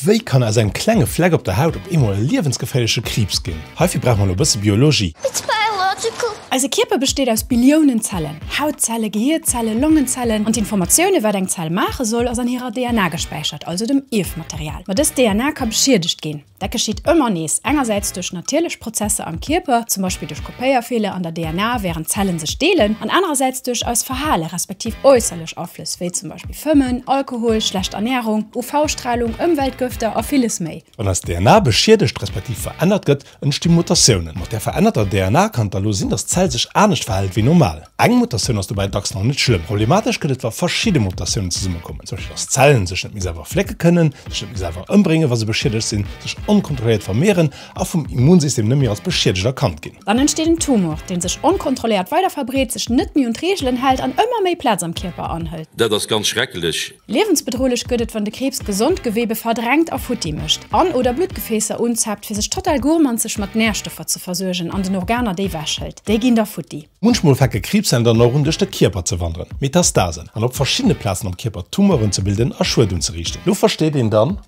Wéi kann aus engem klenge Fleck op der Haut op eemol e liewensgeféierleche Kriibs ginn? Heifir brauche mer elo e bësse Biologie. It's biological. Eise Kierper besteet aus Billiounen Zellen, Hautzellen, Gehierzellen, Longenzellen, an d'Informatioune wat eng Zell maache soll ass an hirer DNA gespäichert, also dem Ierfmaterial. Ma dës DNA ka beschiedegt ginn. Dat geschitt ëmmer nees, engersäits duerch natierlech Prozesser am Kierper, zum Beispill duerch Kopéierfeeler an der DNA wärend d'Zellen sech deelen, an anerersäits duerch eis Verhale respektiv äusserlech Aflëss, wéi zum Beispill Fëmmen, Alkohol, schlecht Ernärung, UV-Stralung, Ëmweltgëfter a villes méi. Wann eis DNA beschiedegt respektiv verännert gëtt, entsti Mutatiounen. Mat där verännerter DNA kann et da lo sinn, dass d'Zell sech anescht verhält wéi normal. Eng Mutatioun ass dobäi dacks nach net schlëmm. Problematesch gëtt et, wa verschidde Mutatiounen zesummekommen, zum Beispill dass d'Zellen sech net méi selwer flécke kënnen, sech net méi selwer ëmbréngen, wa se beschiedegt sinn, sech onkontrolléiert vermehren a vum Immunsystem net méi als beschiedegt erkannt ginn. Dann entsteet en Tumor, dee sech onkontrolléiert weiderverbreet, sech net méi un d'Reegelen hält an ëmmer méi Plaz am Kierper anhëlt. Dat ass ganz schrecklech. Liewensbedrohlech gëtt et, wann de Kriibs gesond Gewebe verdrängt a futti mécht an oder Bluttgefäässer unzaapt, fir sech total gourmanzeg mat Närstoffer ze versuergen an den Organer déi wechhëlt. Déi ginn da futti. Munchmol fänke Kriibszellen dann och un duerch de Kierper ze wanderen, Metastasen, an op verschiddene Plazen am Kierper Tumeuren ze bilden a Schued unzeriichten. Lo versteet een dann.